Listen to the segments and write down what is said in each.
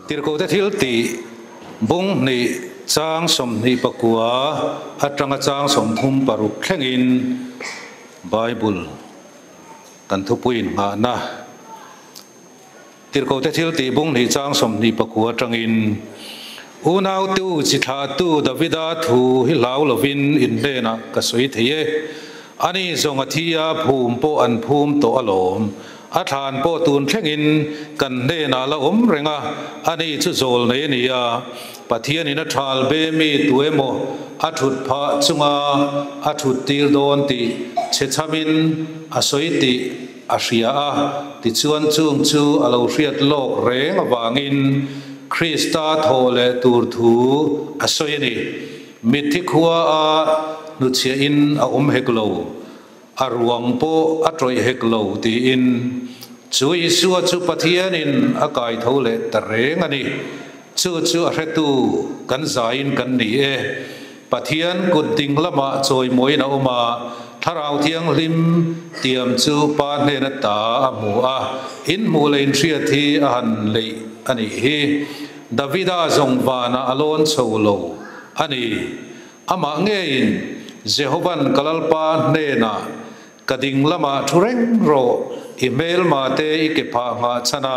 Tirhkohte thil tih bung hnih chang 29 atanga chang 36 thlengin Bible kan thupui inngahna Tirhkohte thil tih bung hnih chang 29 atangin Unau tu chi thlahtu Davida thu hi hlau lovin in hnenah ka sawi thei e. Ani zawng a thi a phum pawh an phum tawh alawm. A thlan pawh tun thlengin kan hnenah la awm reng a, ani chu zawl nei a ni a. Pathianin a thal be mi tu emaw a thut phah chunga a thut tir dawn tih chhechamin a sawi tih a hria a, tichuan chung chu a lo hriat lawk reng avangin Krista thawh leh tur thu a sawi a ni. Mitthi khua a hnuchhiahin a awm hek lo. A ruang pawh a tawih hek lo tiin chu Isua chu Pathianin a kai tho leh ta reng a ni. Chu chu a hretu kan zaiin kan ni e. Pathian kut ding lamah chawimawiin a awm a, Thlarau Thianghlim tiam chu Pa hnen ata a hmu a, in hmuh leh in hriat hi a han leih a nih hi. Davida zawng vanah a lawn chho lo a ni. Amah ngeiin Jehova'n ka Lalpa hnenah, Ka ding lamah thu reng rawh, i hmelma te i ke phah nghah chhan a,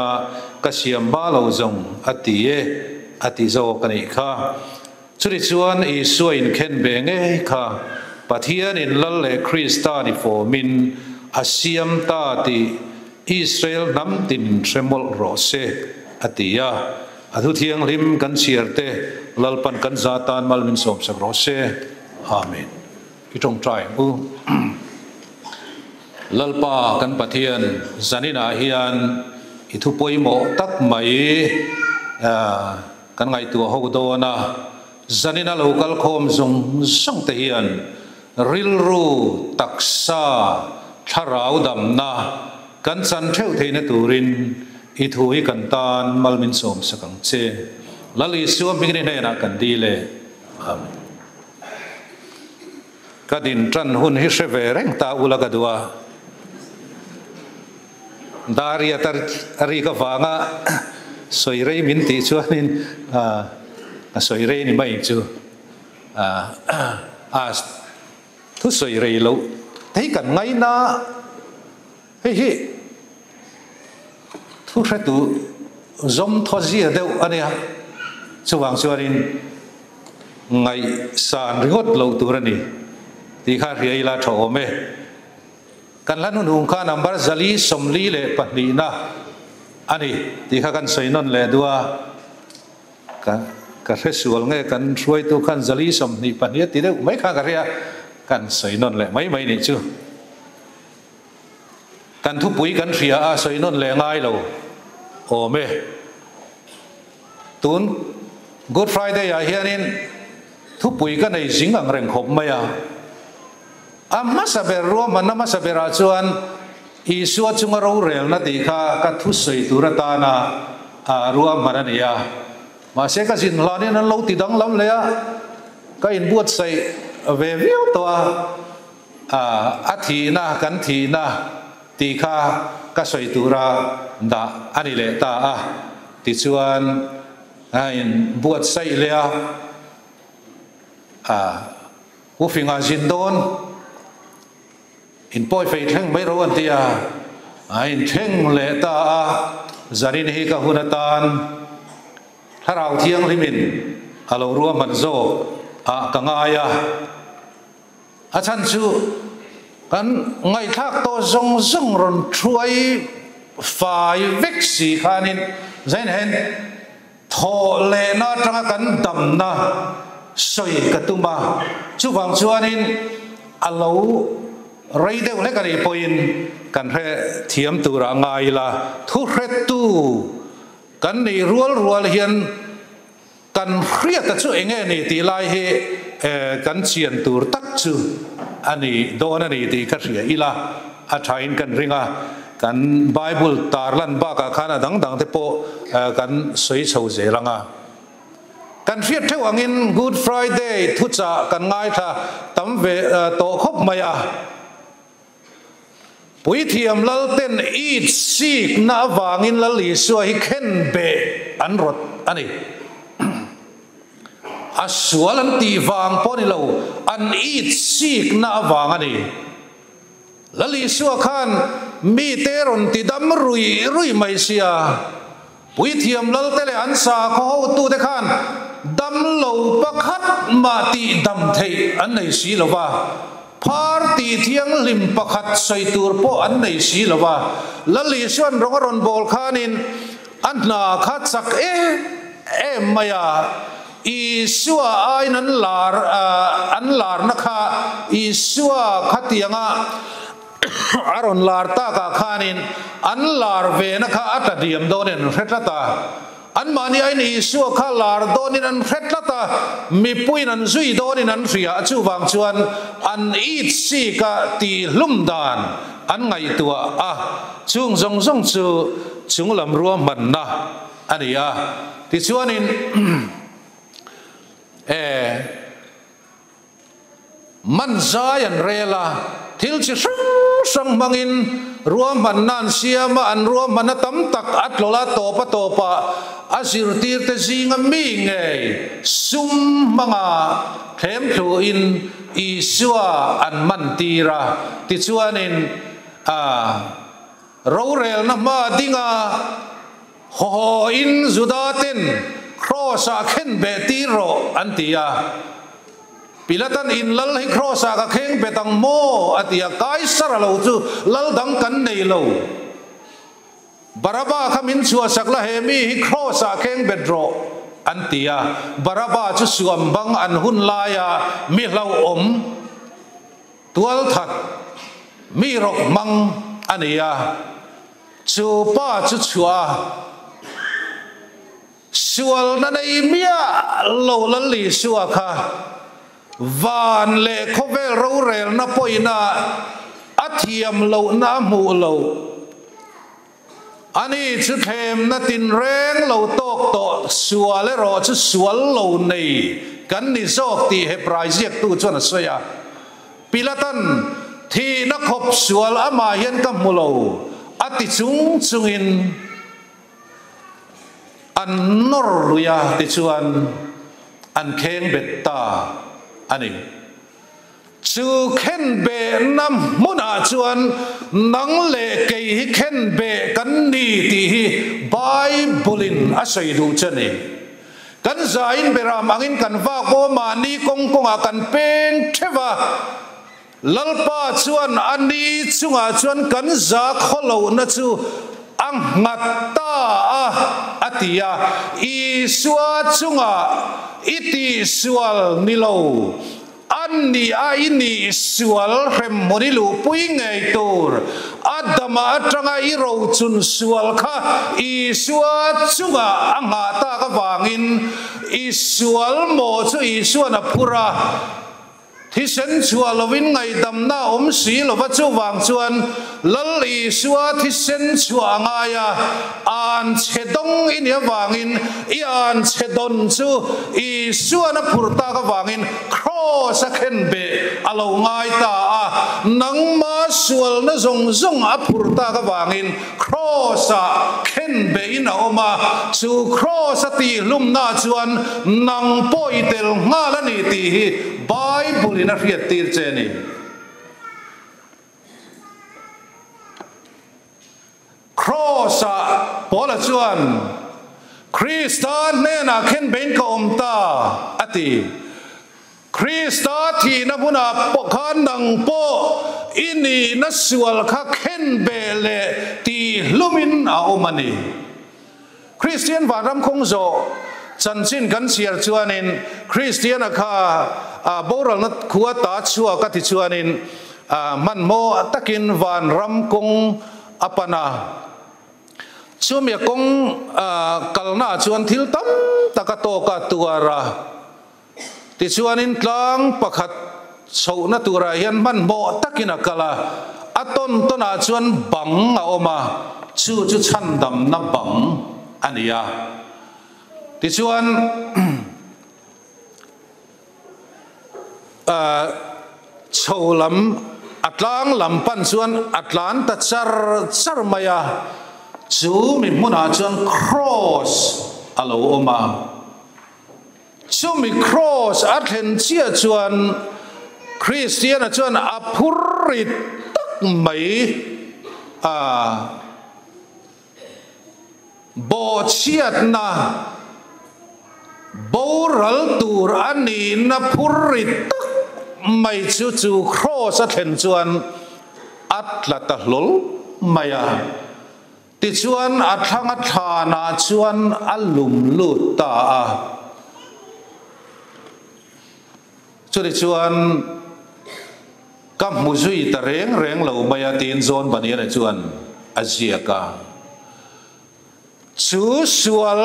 ka siam hma lo zawng a ti e, a ti zawk a nih kha. Chutih chuan Isua inkhen ve ngei kha Pathianin Lal leh Krista ni fawmin a siam ta tih Israel hnam tin hre mawlh rawh se, a ti a. A thu thianghlim kan chhiar te Lalpan kan za tan mal min sawmsak rawh se. Amen. I tawngtai ang u. Lalpa kan Pathian zaninah hian i thu pawimawh tak mai kan ngaihtuah ho dawn a. Zanina lo kal khawm zawng zawng te hian rilru, taksa, thlarau damna kan chan theuh theihna turin i thu hi kan tan mal min sawmsak ang che. Lal Isua hmingin i hnenah kan dil e. Amen. Ka din tan hun hi hre ve reng ta ula ka duh a. Dariat a rik avanga sawi rei min tih chuanin a sawi rei ni mai chu. A thu sawi rei loh thei kan ngaina hei hi thu hretu zawm thaw zia deuh a nia. Chuvang chuanin ngaihsan ringawt loh tur a ni tih kha hria ila tha awm e. Kan hla hnunhung kha number 442 na a ni tih kha kan sawi nawn leh duh a. Ka ka hre sual nge kan hruaitu khan 422 a ti deuh mai kha ka hria, kan sawi nawn leh mai mai nih chu. Kan thupui kan hria a sawi nawn leh ngai lo awm e. Tun Good Friday ah hianin thupui ka nei zing ang reng khawp mai a. A hmasa ber ruahmanna hmasa berah chuan Isua chunga rorelna tih kha ka thusawi tur atana ruahman a ni a. Mahse ka zin hlanin an lo ti danglam leh a, ka inbuatsaih ve viau tawh a, a thihna kan thihna tih kha ka sawi tura dah a ni leh ta a. Tichuan a inbuatsaih leh a, Pu Finga zin dawn in pawi fei thleng mai ro an ti a, a in thleng leh ta a, zanin hi ka hun atan Thlarau Thianghlimin a lo ruahman zawk ah ka ngai a, a chhan chu kan ngaihthlak tawh zawng zawng rawn thuai fai vek si khanin zain hen Thawh lehna atanga kan damna sawi ka tum a, chuvang chuanin a lo rei deuh hlek a nih pawhin kan hre thiam turah ngai ila, thuhretu kan nih rual rual hian kan hriata chu eng nge ni tih lai hi kan chian tur tak chu a ni dawn a ni tih ka hria ila a thain kan ring a. Kan Bible tarlan bakah khan a dang dang te pawh kan sawi chho zel ang a. Kan hriat theuh angin Good Friday thuchah kan ngaithla tam ve tawh khawp mai a. Puithiam Lalten it sikna avangin Lal Isua hi khen beh an rawt a ni. A sual an tih vang pawh ni lo, an itsikna avang a ni. Lal Isua khan mite rawn ti dam ruih ruih mai sia, Puithiam Lalte leh an sakhaw hotute khan dam lo pakhat mah tih dam theih an nei si lo va, phar tih thianghlim pakhat sawi tur pawh an nei si lo va. Lal Isua'n rawng a rawn bawl khanin a hna kha chak em em mai a, Isua aiin an lar an larna kha Isua khatianga a rawn lar takah khanin an lar vena kha a tla diam dawnin an hre tlat a. Anmahni aiin Isua kha lar dawnin an hre tlat a, mipuiin an zui dawnin an hria a, chuvang chuan an it sika tihhlum dan an ngaihtuah a, chung zawng zawng chu chunglam ruahmanna a ni a. Tichuanin e man zai an rel a, thil chi hrang hrang hmangin ruahmanna an siam a, an ruahmanna tam tak a tlawlh a, tawp a tawpah a zirtirte zinga mi ngei sum hmanga thlemthluin Isua an mantir a, tichuanin a Rorelna hma dinga hawhawin Juda-ten Kraws-ah khen beh tir rawh an ti a. Pilatan in lal hi Kraws-ah ka kheng bet ang maw? a ti a. Kaisara lo chu lal dang kan nei lo. Baraba kha min chhuahsak la, he mi hi Kraws-ah kheng bet rawh an ti a. Baraba chu suam bang an hun laia mi hlauhawm. Tualthat mi rawk hmang a ni a, chu pa chu chhuah a, sualna nei miah lo Lal Isua kha van leh khawvel rorelna pawhin a a thiam lohna a hmuh loh. Ani chu thlemna tinreng lo tawk tawh sual erawh chu sual lo nei kan ni zawk tih Hebrai ziaktu chuan a sawi a. Pilatan, Thihna khawp sual amah hian ka hmu lo, a ti chung chungin an nawr lui a, tichuan an kheng bet ta a ni. Chu khenbehna hmunah chuan nang leh kei hi khenbeh kan ni tih hi Bible-in a sawi duh che a ni. Kan zain beram angin kan vak aw mahni kawng kawngah kan peng theuh a, Lalpa chuan a ni chungah chuan kan za khawlohna chu a nghat ta a, a ti a. Isua chungah i tihsual ni lo. A nih a i nih sual hremhmun i luhpui ngei tur Adama atanga i rochun sual kha Isua chungah a nghah tak avangin i sual maw chu Isuan a phur a, thisen chhuah lovin ngaihdamna a awm si lova chuvang chuan Lal Isua thisen chhuah a ngai a, an chhe dawng i nih avangin i an chhe dawn chu Isuan a phur tak avangin Kraws a khen beh a lo ngai ta a, nangma sualna zawng zawng a phur tak avangin Kraws-ah khen behin a awm a, chu Kraws a tihhlumna chuan nang pawh i tel nghal a ni tih hi Bible-in a hriattir che a ni. Kraws-ah Paula chuan, Krista hnenah khen bein ka awm ta, a ti. Krista thihna hmunah pawh khan nang pawh i nihna sual kha khen beh leh tihhlumin a awm a ni. Kristian vanram khawng zawh chanchin kan chhiar chuanin Kristiana kha boralna khua ta chhuak a ti chuanin hmanhmawh takin vanram kawng a pan a. Chumi a kawng kalnaah chuan thil tam tak a tawk a tuar a. Tichuanin tlang pakhat chhohna turah hian hmanhmawh takin a kal a, a tawn tawnah chuan bang a awm a, chu chu chhandamna bang a ni a. Tichuan chho lam a tlang lam pan chuan a tlan ta char char mai a, chu mi hmunah chuan kraws. a lo awm a. Chumi kraws a thlen chiah chuan Kristiana chuan a phur rit tak mai a. Bawhchhiatna boral tur a nihna phur rit tak mai chu chu kraws a thlen chuan a tla ta hlawl mai a. Tichuan a thlanga thlanah chuan a lum lut ta a. Chutichuan ka hmu zui ta reng reng lo mai a tiin John Bunyan-a chuan a ziak a. Chu sual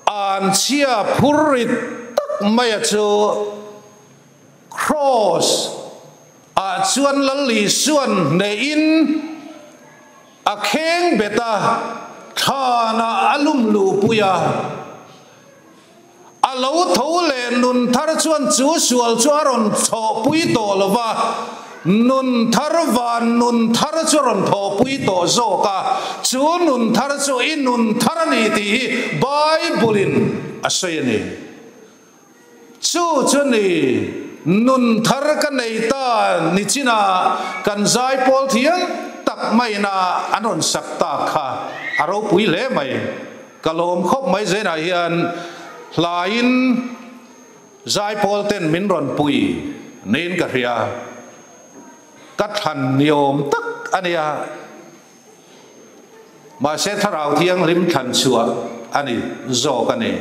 anchhia phur rit tak maia chu Kraws ah chuan Lal Isuan hnehin a kheng bet a, thlanah a lum luhpui a. A lo tho leh nun thar chuan chu sual chu a rawn thawhpui tawh lo va, nun thar van nun thar chu a rawn thawhpui tawh zawk a, chu nun thar chu i nun thar a ni tih hi Bible-in a sawi a ni. Chu chu ni nun thar ka nei ta ni chinah kan zaipawl thiam tak maina an rawn sak tak kha a ropui hle mai. Ka lawm khawp mai zenah hian hlaiin zaipawl ten min rawn pui niin ka hria. Ka thlan ni awm tak a nia. Mahse Thlarau Thianghlim thlan chhuah a ni zawk a ni.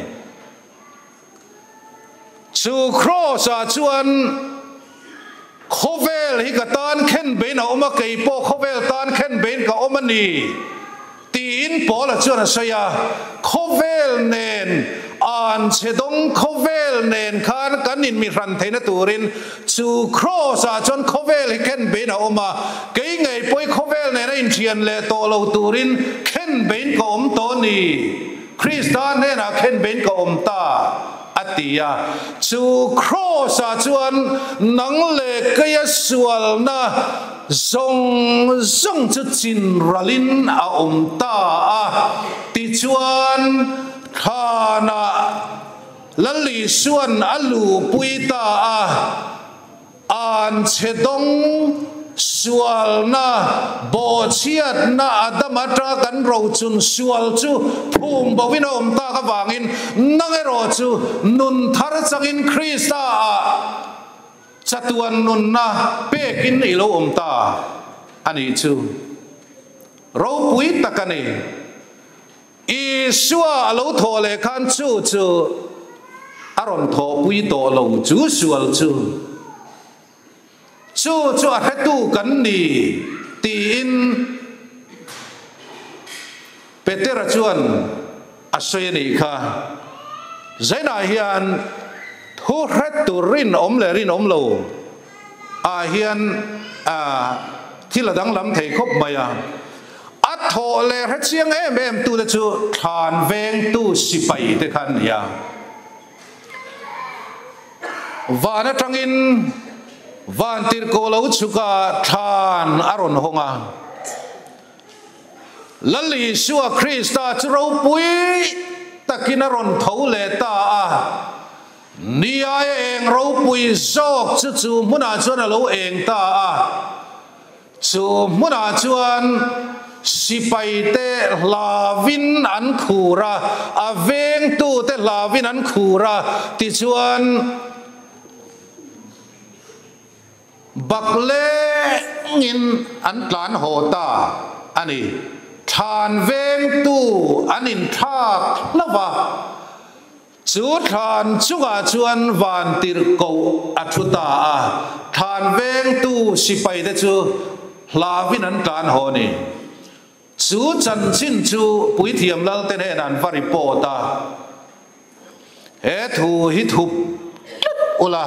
Chu Kraws ah chuan khawvel hi ka tan khen bein a awm a, kei pawh khawvel tan khen bein ka awm a ni tiin Paula chuan a sawi a. Khawvel nen an chhe dawng khawvel nen khan kan inmihran theihna turin chu Kraws ah chuan khawvel hi khen bein a awm a, kei ngei pawh hi khawvel nena inthian leh tawh lo turin khen bein ka awm tawh a ni. Krista hnenah khen bein ka awm ta, a ti a. Chu Kraws-ah chuan nang leh keia sualna zawng zawng chu chin ralin a awm ta a. Tichuan, thlanah Lal Isua'n a luhpui ta a. An chhe dawng sualna, bawhchhiatna Adama ta kan rochun sual chu phum boin a awm tak avangin nang erawh chu nun thar changin Krista ah chatuan nunna pekin i lo awm ta a nih chu. Ropui tak a ni. Isua a lo thawh leh khan chu chu a rawn thawhpui tawh lo chu sual chu chu chu a hretu kan ni tiin Petera chuan a sawi a nih kha. Zainah hian thu hretu rinawm leh rinawm lo ah hian thil a danglam thei khawp mai a. A thawh leh hre chiang em em tute chu thlan vengtu sipai te kha an ni a. Van atangin van tirhkoh lo chhuka thlan a rawn hawng a. Lal Isua Krista chu ropui takin a rawn tho leh ta a. Ni aia eng ropui zawk chu chu hmunah chuan a lo eng ta a. Chu hmunah chuan sipaite hlavin an khur a, a vengtute hlavin an khur a, tichuan baklengin an tlan haw ta a ni. Thlan vengtu an inthlak hlauh a. Chu thlan chungah chuan van tirhkoh a thu ta a, thlan vengtu sipaite chu hlavin an tlan haw a ni. Chu chanchin chu Puithiam Lalte hnenah an va report a, He thu hi thup tlat ula,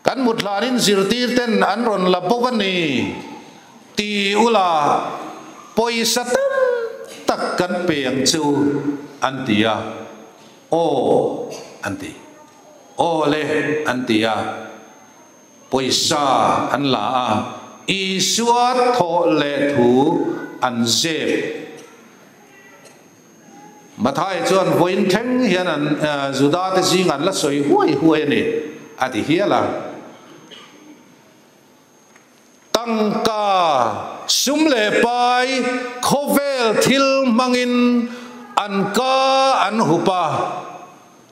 kan mut hlanin zirtirten an rawn la bawk a ni ti ula pawisa tam tak kan pe ang chu an ti a, aw an ti. Aw le an ti a, pawisa an la a, Isua thawh leh thu an zep. Mathai chuan vawiin thleng hian an Juda te zing an la sawi huai huai a ni, a ti hial a. Tangka, sum leh pai, khawvel thil hmangin an ka an hup a.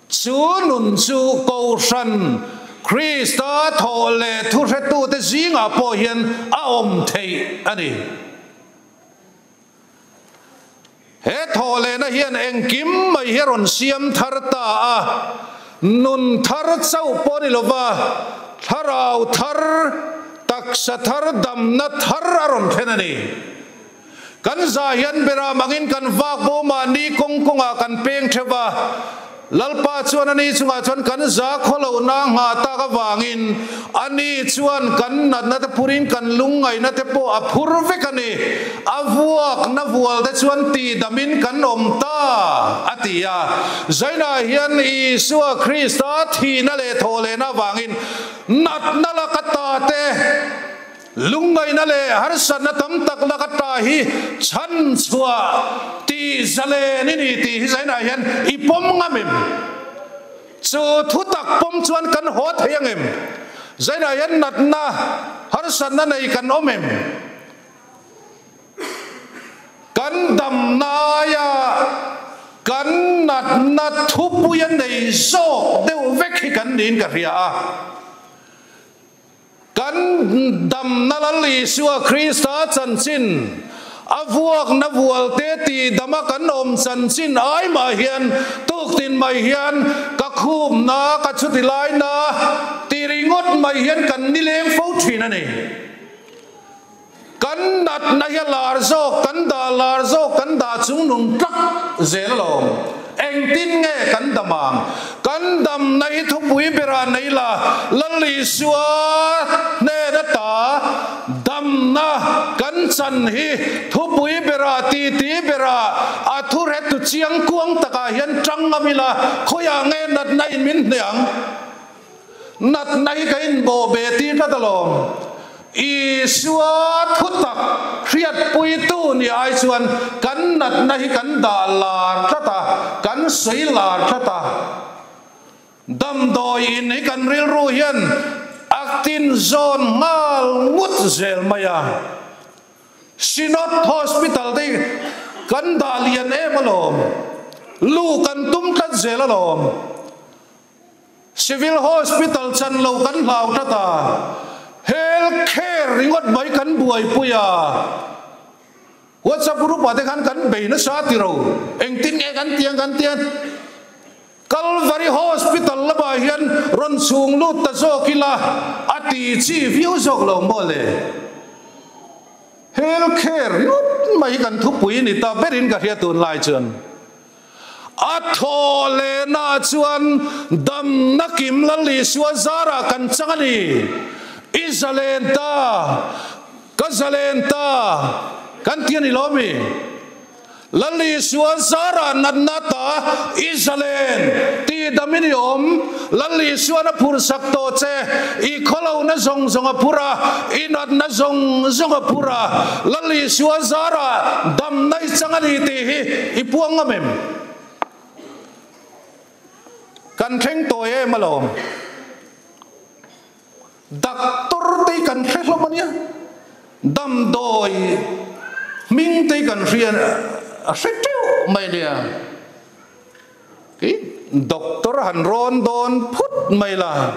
Chu nun chu Kohhran Krista thawh leh thuhretute zingah pawh hian a awm theih a ni. He thawhlehna hian engkim mai hi a rawn siam thar ta a, nun thar chauh pawh a ni lova, thlarau thar, taksa thar, damna thar a rawn thlen a ni. Kan za hian beram angin kan vak bo mahni kawng kawngah kan peng theuh va, Lalpa chuan ani chungah chuan kan za khawlohna nghah tak avangin ani chuan kan natna te phurin kan lungngaihna te pawh a phur vek a ni. A vuakna vual te chuan tihdamin kan awm ta, a ti a. Zainah hian Isua Krista thihna leh thawhlehna avangin natna laka ta te, Lungngaihna leh harsatna tam tak lak ata hi chhan chhuah tih zalen i ni tih hi zainah hian i pawm ngam em? Chu thu tak pawm chuan kan haw thei ang em? Zainah hian natna, harsatna nei kan awm em? Kan damna aia kan natna thupuia nei zawk deuh vek hi kan niin ka hria a. Kan damna Lal Isua Krista chanchin, a vuakna vualte tihdama kan awm chanchin ai mah hian tuktin mai hian ka khupna, ka chuti laina ti ringawt mai hian kan nileng fo thin a ni. Kan natna hi a lar zawk, kan dah lar zawk, kan dah chung nung tlak zel alawm. Engtin nge kan dam ang? Kan damna hi thupui berah nei la, Lal Isua hnen ata damna kan chan hi thupui berah, titi berah, a thuhretu chiang kuang takah hian tang ngam ila, khawiah nge natna in min hneh ang? Natna hi ka inbawh ve tir tlat alawm. Isua thutak hriatpuitu ni ai chuan kan natna hi kan dah lar tlat a, kan sawi lar tlat a. Damdawi in hi kan rilru hian a tin zawn nghal ngut zel mai a. Synod Hospital te hi kan dah lian em alawm. Lu kan tum tlat zel alawm. Civil Hospital chan lo kan hlau tlat a, Health Care ringawt mai kan buaipui a, WhatsApp group ah te khan kan bei nasa tiro, engtin nge kan tiang kan tiang, Calvary Hospital lamah hian rawn chhung lut ta zawk ila a ti chi viau zawk lo maw le? Health Care ringawt mai hi kan thupui ni ta berin ka hria tunlai chuan. A thaw lehna chuan damna kim Lal Isua zarah kan chang a ni. I zalen ta, ka zalen ta kan ti a ni lo mi? Lal Isua zarah natna ta i zalen tih damin i awm. Lal Isuan a phursak tawh che, i khawlohna zawng zawng a phur a, i natna zawng zawng a phur a, Lal Isua zarah damna i chang a ni tih hi i puang ngam em? Kan thleng tawi em alawm? Doctor te hi kan hre hlawm a nia, damdawi hming te hi kan hria a hre teuh mai a nia. Kei doctor han rawn dawn phut mai la,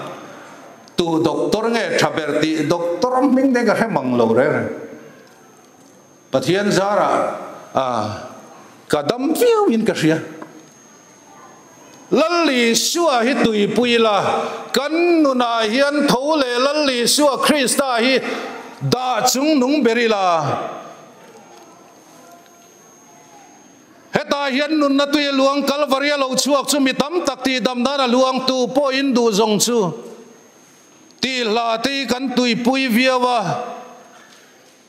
tu doctor nge tha ber tih doctor hming te ka hre mang lo reng reng. Pathian zarah a ka dam viau in ka hria. Lal Isua hi tuipui la, kan nunah hian tho leh Lal Isua Krista hi dah chung nung ber ila. Hetah hian nunna tui a luang, Kalvari a lo chhuak chu mi tam tak tihdam nan a luang, tu pawhin duh zawng chu tih hla te hi kan tuipui viau a.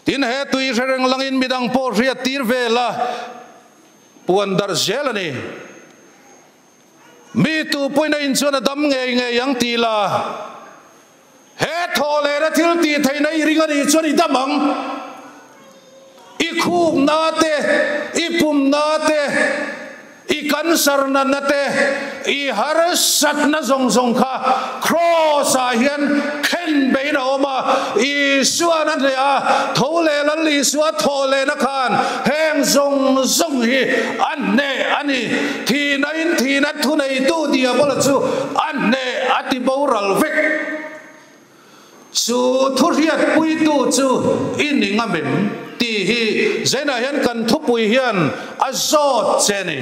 Tin, he tui hre reng langin midang pawh hriat tir vel a puan darh zel a ni. Mi tu pawhin a inchuan a dam ngei ngei ang tih la, he thaw lehna thil tih theihna i ring a nih chuan i dam ang. I khupna te, i pumna te, i kan. Cancer natna te, i harsatna zawng zawng kha Kraws ah hian khen beiin a awm a, Isua'n a hneh a, tho leh Lal Isua thawh lehna khan heng zawng zawng hi a hneh a ni. Thihna in thihna thuneitu Diabola chu a hneh a ti boral vek. Chu thuhriatpuitu chu i ni ngam em? tih hi Zainah hian kan thupui hian a zawt che a ni.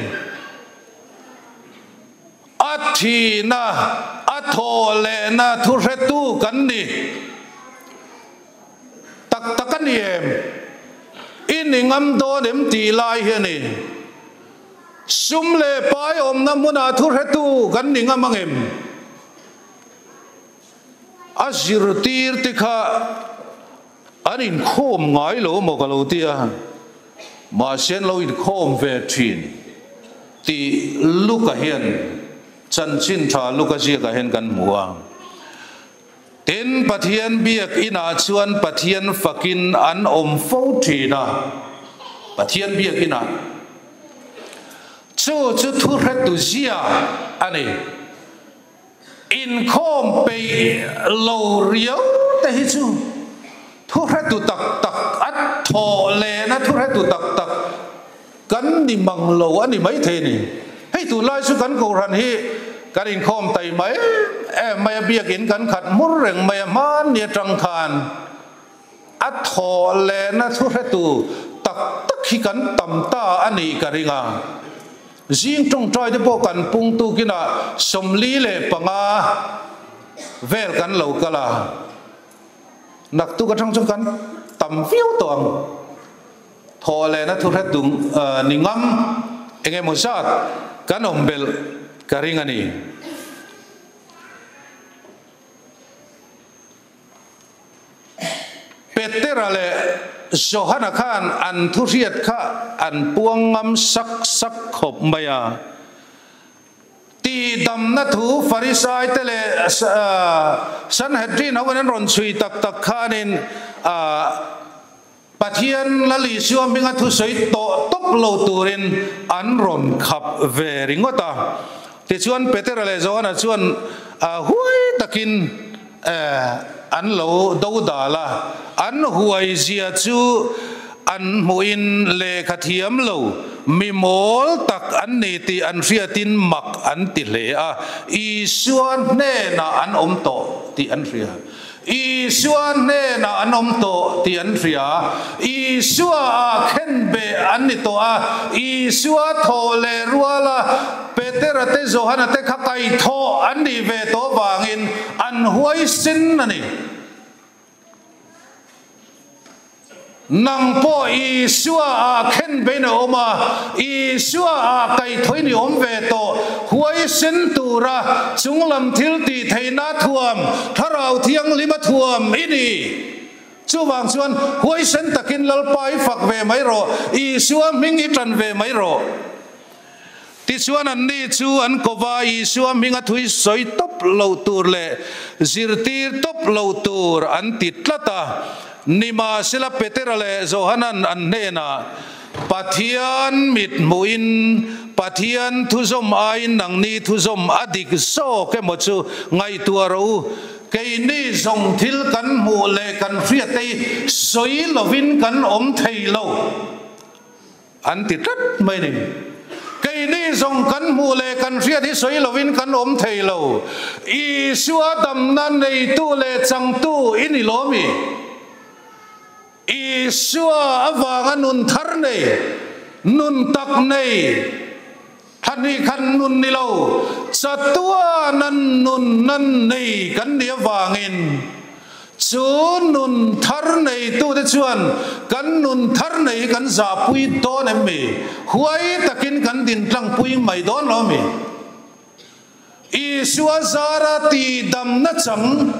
A thihna, a thawh lehna thuhretu kan ni tak tak a ni em? I ni ngam dawn em tih lai hi a ni. Sum leh pai awmna hmunah thuhretu kan ni ngam ang em? A zirtir te kha an inkhawm ngai lo maw ka lo ti a, mahse an lo inkhawm ve thin tih Luka hian chanchin tha Luka ziakah hian kan hmu a. Tin, Pathian biak inah chuan Pathian fakin an awm fo thin a, Pathian biak inah. Chu chu thuhretu zia a ni. Inkhawm peih lo riau te hi chu thuhretu tak tak a thawh lehna thuhretu tak tak kan ni mang lo a ni maithei a ni. Hei tunlai chu kan Kohhran hi kan inkhawm tai mai em mai a, biakin kan khat hmur reng mai a, hmanni atang khan a thawh lehna thuhretu tak tak hi kan tam ta a nih ka ring a. Zing tawngtai te pawh kan pung tukinah 45 vel kan lo kal a, naktuk atang chuan kan tam viau tawh ang. Thawh lehna thuhret dung ni ngam eng emaw zat kan awm belh ka ring a ni. Petera leh Johana khan an thuhriat kha an puang ngam sak sak khawp mai a. Tihdamna thu Farisai te leh Sanhedrin ho in an rawn chhui tak tak khanin Pathian Lal Isua hminga thusawi tawh tawp lo turin an rawn khap ve ringawt a. Tichuan Petera leh Johana chuan huai takin an lo do dal a, an huai zia chu an hmuhin lehkha thiam lo, mi mawl tak an ni tih an hriatin mak an ti hle a, Isua hnenah an awm tawh tih an hria. Isua hnenah an awm tawh tih an hria. Isua ah khenbeh an ni tawh a, Isua thawh leh ruala Petera te Johana te kha kaihthawh an nih ve tawh vangin an huaisin a ni. Nang pawh Isua ah khenbein a awm a, Isua ah kaihthawin i awm ve tawh. Huaisen tura chunglam thil tih theihna thuam, Thlarau Thianghlima thuam i ni. Chuvang chuan huaisen takin Lalpa i fak ve mai rawh, Isua hming i tan ve mai rawh. Tichuan anni chu an kova Isua hminga thui sawi tawp lo tur leh zirtir tawp lo tur an ti tlat a. Nimahsela Petera leh Johanan an hnenah, Pathian mit hmuhin Pathian thuzawm aiin nangni thuzawm a dik zawk emaw chu ngaihtuah rawh u. Keini zawng thil kan hmuh leh kan hriat te hi sawi lovin kan awm thei lo. An ti tlat mai ni. Keini zawng kan hmuh leh kan hriat hi sawi lovin kan awm thei lo. Isua damna neitu leh changtu i ni lo mi? Isua avanga nun thar nei, nun tak nei, thla hnih khat nun ni lo, chatuana nun nan nei kan nih avangin, Chu nun thar neitute chuan kan nun thar nei hi kan zahpui dawn em mi? Huai takin kan din tlangpui mai dawn lo mi? Isua zara tihdamna chang,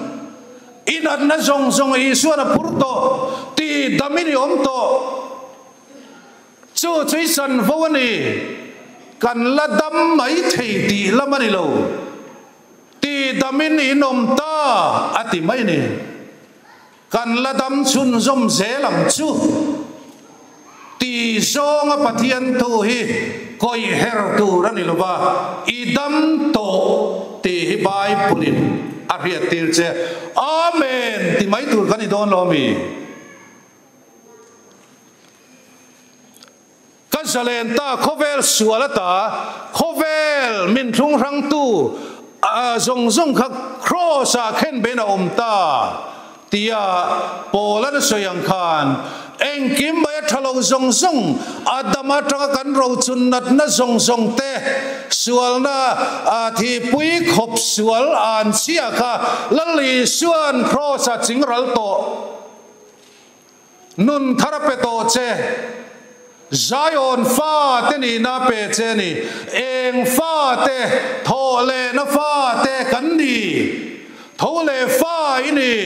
i natna zawng zawng Isuan a phur tawh, tihdamin i awm tawh. Chu chu i chanvo a ni, kan la dam mai thei tih lam a ni lo. Tidamin in awm ta a ti mai ni. Kan la dam chhunzawm zel ang chu. Ti zawnga Pathian thu hi kawih her tur a ni lo va, i dam tawh tih hi Bible-in a hriattir che. Amen ti mai tur kan ni dawn lo ami? Ka zalen ta khawvel sual ata khawvel min thlung hrangtu zawng zawng kha Kraws-ah khenbein a awm ta tia Paul-a'n a sawi ang khan engkim mai a tha lo zawng zawng, Adama atanga kan rochun natna zawng zawng te, sualna thihpui khawp sual an chhia kha Lal Isua'n Kraws-ah chingral tawh. Nun thar a pe tawh che. Zion fate nihna a pe che ni. Eng fate, thawh lehna fate kan ni. Tho leh fa i ni.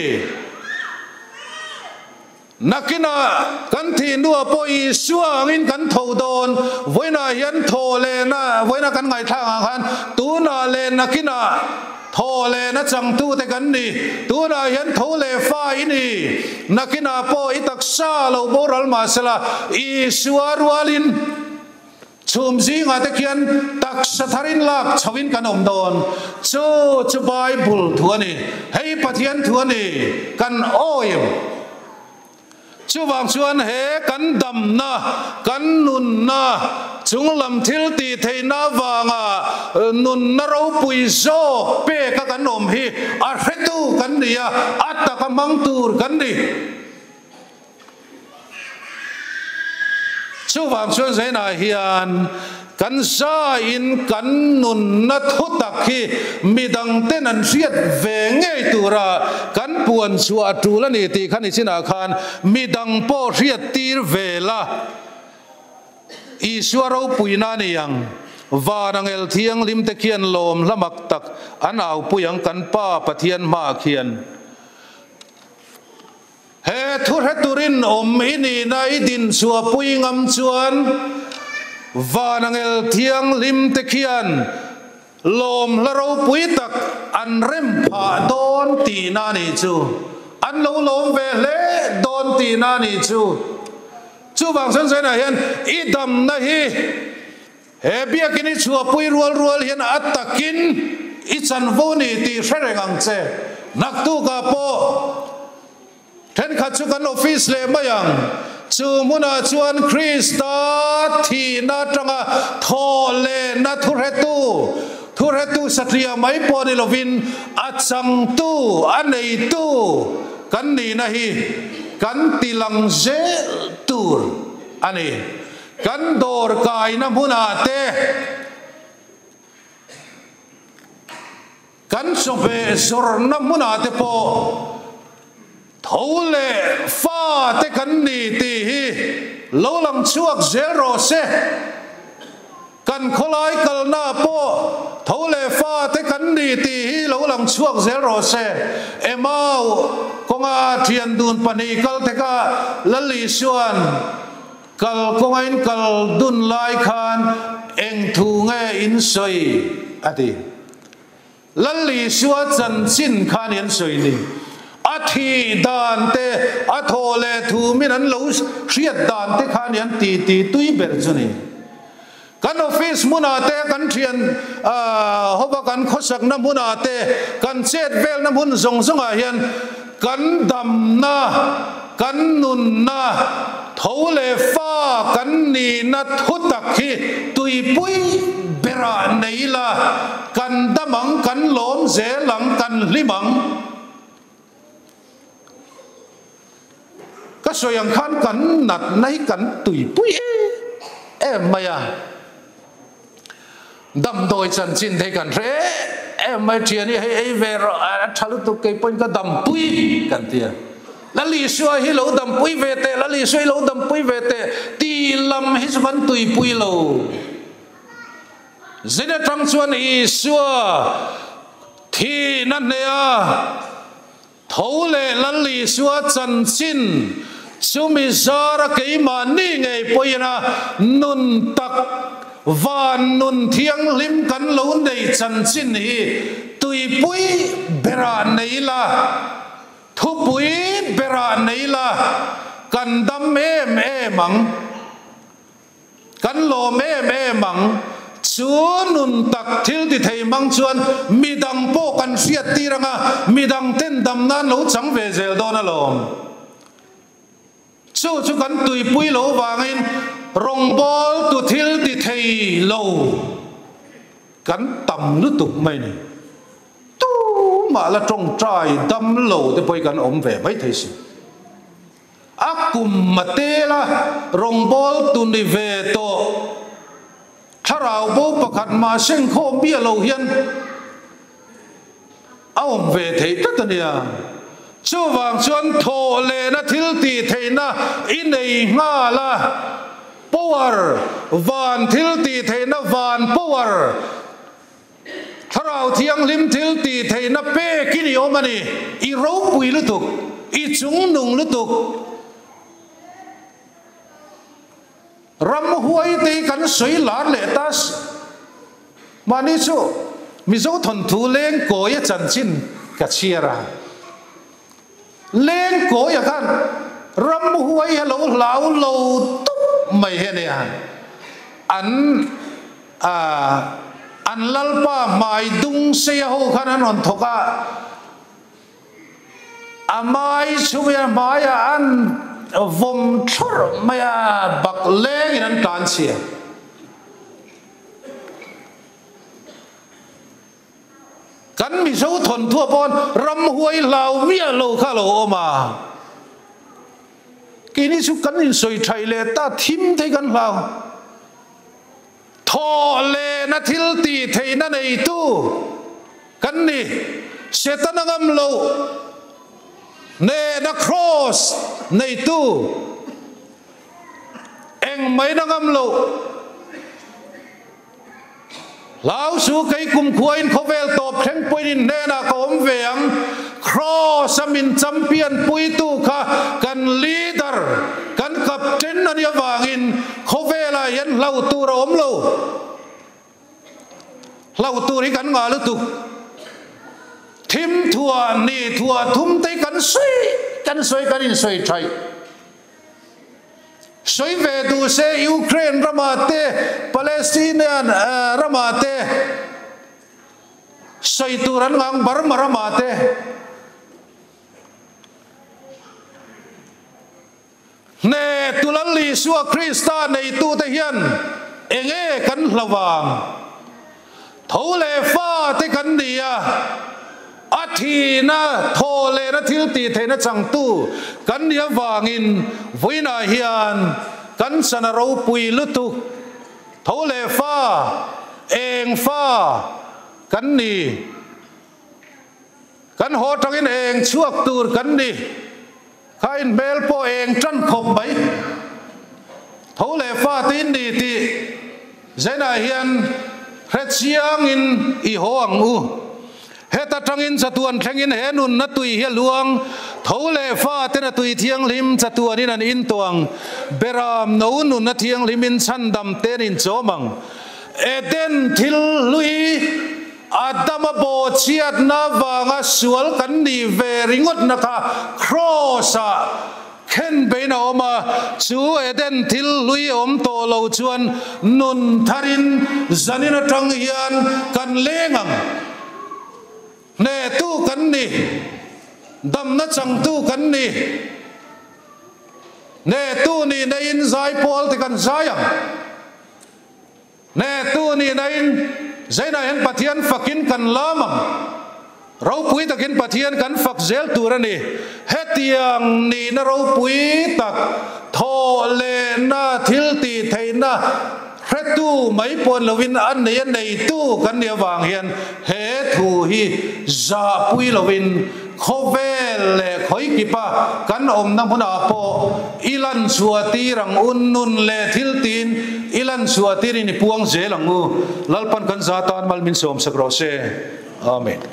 Nakinah kan thih hnuah pawh Isua angin kan tho dawn. Vawiinah hian thawh lehna, vawiinah kan ngaihthlak ang khan tunah leh nakinah, Thaw leh na changtute kan ni. Tunah hian tho leh fa i ni. Nakinah pawh i taksa lo boral mahsela Isua rualin chhum zingah te khian taksa tharin lak chhoin kan awm dawn. Chu chu Bible thu a ni. Hei Pathian thu a ni. Kan awim. Chuvang chuan he kan damna, kan nunna, chunglam thil tih theihna avanga nunna ropui zawk peka kan awm hi a hretu kan ni a, a taka hmang tur kan ni. Chuvang chuan Zainah hian kan zaiin kan nunna thutak hi midangten an hriat ve ngei tura kan puan chhuah a tul a ni tih kha nichinah khan midang pawh hriat tir ve la. Isua ropuina a ni ang. Van angel thianghlim te khian lawm hla mak tak an aupui ang kan Pa Pathian hmaah khian. He thu hre turin awm i nihna i din chhuah pui ngam chuan Vanangel Thianghlim te khian lawm hla ropui tak an rem phah dawn tihna a nih chu. An lo lawm ve hle dawn tihna a nih chu. Chuvang chuan Zainah hian i damna hi he biakin i chhuahpui rual rual hian a takin i chanvo ni tih hre reng ang che. Naktukah pawh thenkhat chu kan office leh mai ang. Chu hmunah chuan Krista thihna atanga thawh lehna thuhretu, thuhretu satliah mai pawh ni lovin a changtu, a neitu kan nihna hi kan tilang zel tur a ni. Kan dawr kaina hmunah te, kan chawhmeh zawrhna hmunah te pawh tho leh fa te kan ni tih hi lo lang chhuak zel rawh se. Kan khawlai kalna pawh tho leh fa te kan ni tih hi lo lang chhuak zel rawh se. Emau kawnga thian dun pahnih kal te kha Lal Isua'n kal kawnga in kal dun lai khan eng thu nge in sawi a ti. Lal Isua chanchin khan i an sawi ni. A thih dan te, a thawh leh thu min an lo hriat dan te khan i an ti ti tui ber chu ni. Kan office hmunah te, kan thian hova kan khawsakna hmunah te, kan chet velna hmun zawng zawngah hian kan damna, kan nunna, tho leh fa kan nihna thutak hi tuipui berah nei ila, kan dam ang, kan lawm zel ang, kan hlim ang. Ka sawi ang khan kan natna hi kan tuipui em em mai a. Damdawi chanchin te hi kan hre em em mai, thian hi hei ei ve rawh a tha lutuk kei pawhin ka dampui kan ti a. Lal Isua hi lo dampui ve teh, Lal Isua hi lo dampui ve teh tih lam hi chu kan tuipui lo. Zin atang chuan Isua thihna hneha tho leh Lal Isua chanchin chumi zara keimahni ngei pawhin a nun tak van nun thianghlim kan lo nei chanchin hi tuipui berah nei la, thupui berah nei la, kan dam em em ang. Kan lawm em em ang. Chu nun tak thil ti thei mang chuan midang pawh kan hriat tir ang a, midang ten dam nan lo chang ve zel dawn alawm. Chu chu kan tuipui lo vangin rawngbawl tu thil ti thei lo kan tam lutuk mai ni. Tumah la tawngtai dam lo te pawh hi kan awm ve mai thei si. A kum a tel a, rawngbawl tu ni ve tawh thlarau bo pakhat mah sengkhawm bia lo hian a awm ve theih tlat a nia. Chuvang chuan thawh lehna thil tih theihna i nei nghal a, power, van thil tih theihna van power, Thlarau Thianghlim thil tih theihna pek i ni awm a ni. I ropui lutuk, i chungnung lutuk. Ramhuai te hi kan sawi lar leh ta mahni chu Mizo thawnthu Lengkawia chanchin ka chhiar a. Lengkawia khan ramhuai a lo hlau lo tup mai hi a nia. An an lalpa hmai dung seia ho khan an rawn thawk a, a mai chhunga hmaiah an vawm thlawrh mai a, bak lengin an tlanchhia. Kan Mizo thawnthuah pawn ramhuai hlau miah lo kha a lo awm a. Keini chu kan insawi thaih leh ta thim thei kan hlau. Thawh lehna thil tih theihna neitu kan ni. Setana ngam loh hnehna kraws neitu engmahina ngam loh. Hlau su kei kumkhuain khawvel tawp thleng pawhin in hnenah ka awm ve ang. Kraws a min champion puitu kha kan leader, kan captain a nih avangin khawvelah hian hlau tur a awm lo. Hlau tur hi kan ngah lutuk. Thim thuah, ni thuah thum te hi kan sawi kan sawi kan insawi thaih. Sawi ve duh se Ukraine ramah te, Palestinian ramah te sawi tur an ngang Burma ramah te. Hne Tulal Isua Krista neitute hian enge kan hlauh ang? Tho leh fa te kan ni a, a thihna, thaw lehna thil tih theihna changtu kan nih avangin vawiinah hian kan sana ropui lutuk tho leh fa, eng fa kan ni. Kan haw tangin eng chhuak tur kan ni. Kha inhmel pawh eng tan khawp mai. Tho leh fa te in ni tih Zenah hian hre chiangin i haw ang u. Heta tangin chatuan thlengin he nunna tui hi a luang. Tho leh fa ten a tui thianghlim chatuanin an intuang. Beram no nunna thianghlimin chhandam ten inchawm ang. Eden thil hlui. Adama bawhchhiatna vanga sual kan nih ve ringawtna kha Kraws-ah khen bein a awm a, chu Eden thil hlui awm tawh lo chuan nun tharin zanin atang hian kan leng ang. Hnehtu kan ni, damna changtu kan ni, hnehtu nihna in zaipawl te kan zai ang. Hnehtu nihna in Zainah hian Pathian fakin kan lam ang. Ropui takin Pathian kan fak zel tur a ni. Hetiang nihna ropui tak, thawh lehna, thil tih theihna hretu mai pawn lovin a nei a neitu kan nih avang hian he thu hi zahpui lovin Khawvel leh khawikipa kan awmna hmunah pawh i lan chhuah tir ang u, nun leh thil tiin i lan chhuah tirin i puang zel ang u. Lalpan kan za tan mal min sawmsak rawh se. Amen.